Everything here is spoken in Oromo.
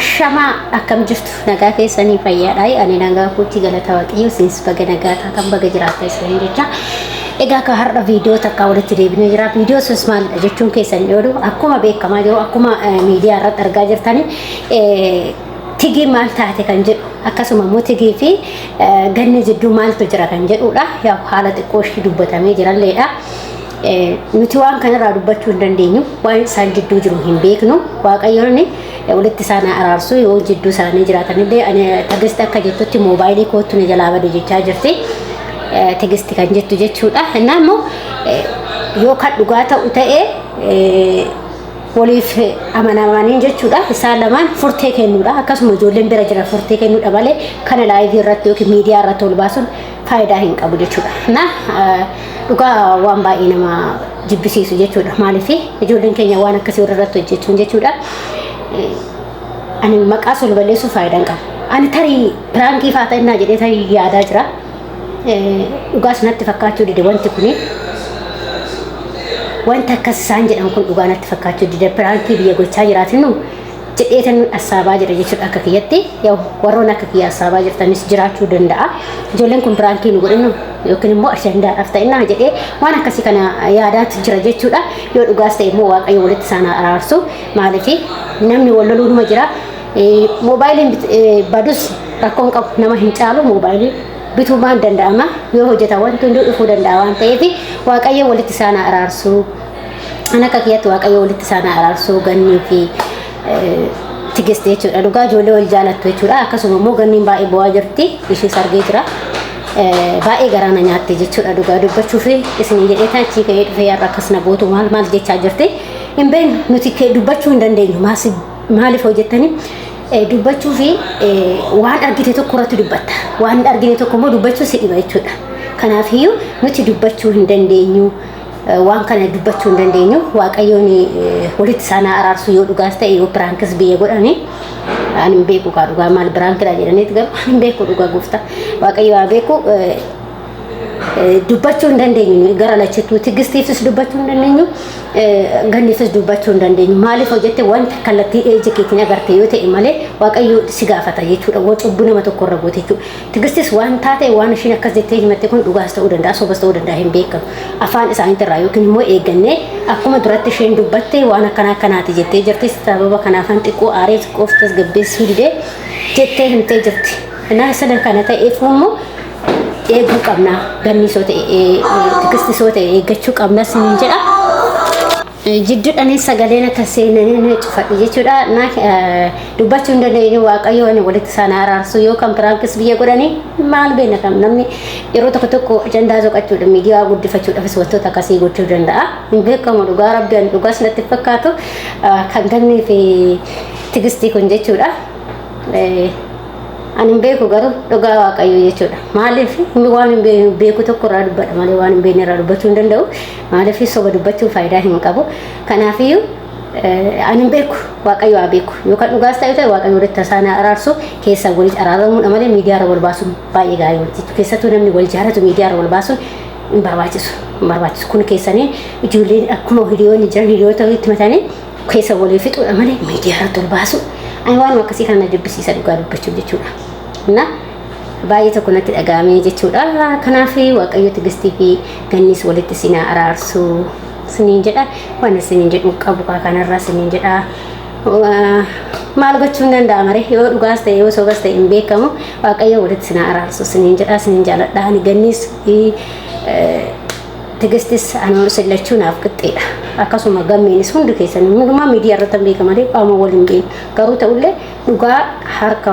Ashamaa, akkam jirtu? Nagaa keessanii? Fayyaadha? Ani nagaa kootti, galata Waaqayyo. Isinis baga nagaa taatan, baga jiraatta isiniin jecha. Egaa akka har'a viidiyoo takka walitti deebinee jira. Viidiyoo sunis maalidha jechuun keessan oolu, akkuma beekamaa jiru, akkuma miidiyaa irratti argaa jirtani, Tigii maal taate kan jedhu, akkasuma immoo Tigii fi Ganni jidduu maaltu jira kan jedhudha. Yaa, haala xiqqoo ishii dubbatamee jiralleedha. Nuti waan kanarraa dubbachuu hin dandeenyu, waan isaan jidduu jiru hin beeknu. Waaqayyoon walitti isaan araarsu. Yoo jidduu isaanii jiraatanillee, ani Tigisti akka jettutti moobaayilii kootu na jalaa bade jechaa jirti. Tigisti kan jettu jechuudha. Innaa immoo yoo kan dhugaa ta'u ta'e, waliif amanamanii jechuudha. Isaan lamaan furtee kennuudha. Akkasuma ijoolleen bira jiran furtee kennuudha malee, kana live irratti yookiin miidiyaa irratti ol baasuun faayidaa hin qabu jechuudha. Na dhugaa waan baay'ee nama jibbisiisu jechuudha. Maaliif ijoolleen keenya waan akkasii warra irratti hojjechuun jechuudha. Ani maqaa sol balleessuuf faayidaa hin qabu. Ani tarii prank fa'aa ta'innaa jedhee tarii yaadaa jira. Dhugaas natti fakkaachuu dide wanti kuni. Wanta akkas isaan jedhan kun dhugaa natti fakkaachuu dide. Prank biyya gochaa jiraatinu jedheetan assaabaa jira jechuudha akka kiyyatti. Yaa, warroon akka kiyya assaabaa jirtanis jiraachuu danda'a. Ijoolleen kun prank nu godhinu yookiin immoo ashandaadhaaf ta'innaa jedhee waan akkasii kana yaadaatu jira jechuudha. Yoo dhugaas ta'e immoo Waaqayyo walitti isaan araarsu. Maaliif, namni wal loluu numa jira. Moobaayiliin badus rakkoon qabu, nama hin caalu. Moobaayilii bituu maan danda'ama? Yoo hojjetan wanti hunduu dhufuu danda'a waan ta'eef, Waaqayyo walitti isaan araarsu. An akka kiyyatti Waaqayyo walitti isaan araarsuu, Gannii fi Tigiste jechuudha. Dhugaa ijoollee wal jaalattu jechuudha. Akkasuma immoo Ganniin baay'ee bu'aa jirti. Ishees argee jira. Baay'ee garaa na nyaatte jechuudha, dhugaa dubbachuu fi isin jedhee achii ka'ee dhufee har'a akkas na gootu, maal maal jechaa jirti. Hin beeknu, nuti dubbachuu hin dandeenyu. Maaliif hojjettanii dubbachuu fi waan argite tokko irratti dubbatta. Waan hin argine tokko immoo dubbachuu si dhiba jechuudha. Kanaafiyyuu nuti dubbachuu hin dandeenyu. Waan kana dubbachuu hin dandeenyu. Waaqayyoon walitti isaan araarsu, yoo dhugaas ta'e, yoo prankis biyya godhani. Ani hin beeku kaa, dhugaa maal prankidha jedhaniiti, garuu ani hin beeku, dhugaa gooftaa. Waaqayyo haa beeku. Dubbachuu hin dandeenyu gara lachittuu. Tigistiifis dubbachuu hin dandeenyu, Ganniifis dubbachuu hin dandeenyu. Maaliif hojjette, wanta kallattii ija keetiin agarte yoo ta'e malee, Waaqayyo si gaafata jechuudha. Waan cubbuu nama tokko irra goote jechuudha. Tigistis waan taate, waan ishiin akkas jettee himatte kun dhugaas ta'uu danda'a, sobas ta'uu danda'a, hin beekamu. Afaan isaaniitirraa yookiin immoo eeggannee, akkuma duratti isheen dubbatte waan akkana akkanaati jettee jirti. Sababa kanaafan xiqqoo aaree xiqqoo of tasgabbeessuu didee jettee himtee jirti. Naa sana kana ta'eef immoo eeguu qabna. Gannisoo ta'e, Tigistisoo ta'e, eeggachuu qabna sinin jedha. Jidduudhaan sagaleen akka seenanii cufadhu jechuudha. Na dubbachuu hin dandeenyu. Waaqayyo ani walitti isaan araarsu. Yoo kan prankis biyya godhanii, maal beekna? Kan namni yeroo tokko tokko ajandaa soqachuudha, miidiyaa guddifachuudhaafis wantoota akkasii gochuu danda'a. Hin beekamu, dhugaa Rabbi, ani dhugaas natti fakkaatu kan Gannii fi Tigistii kun jechuudha. Ani hin beeku garuu, dhugaa Waaqayyo jechuudha. Maaliif, waan hin beeku tokko irraa dubbadha malee waan hin beekne irraa dubbachuu hin danda'u. Maaliif, soba dubbachuun faayidaa hin qabu. Kanaafiyyuu ani hin beeku, Waaqayyo haa beeku. Yookaan dhugaas ta'e ta'e, Waaqayyo walitti isaan araarsu. Keessa walitti araaramuudha malee miidiyaa irra wal baasuun baay'ee gaarii walitti. Keessattuu namni wal jaalatu miidiyaa irra wal baasuun hin barbaachisu. Hin barbaachisu. Kun keessanii ijoolleen akkuma hiriyoonni jiran hiriyoota walitti matanii keessa walii fixuudha malee miidiyaa irratti ol baasu. Ani waanuma akkasii kana na jibbisiisa, dhugaa dubbachuuf jechuudha. Na baay'ee tokko natti dhaga'amee jechuudha. Kanaaf Waaqayyo Tigistii fi Gannis walitti sinaa araarsu siniin jedha. Waan siniin jedhu qabu kanarraa siniin jedha. Maal gochuun danda'ama ree? Yoo dhugaas ta'e, yoo sobas ta'e, hin beekamu. Waaqayyo walitti sinaa araarsu siniin jedha, siniin jaaladha. Ani Gannis Tigistis anoo sillachuu naaf qixxeedha. Akkasuma Gammeenis, hundi keessan hundumaa miidiyaa irratti hin beeka malee qaama wal hin beeknu. Garuu ta'ullee dhugaa harka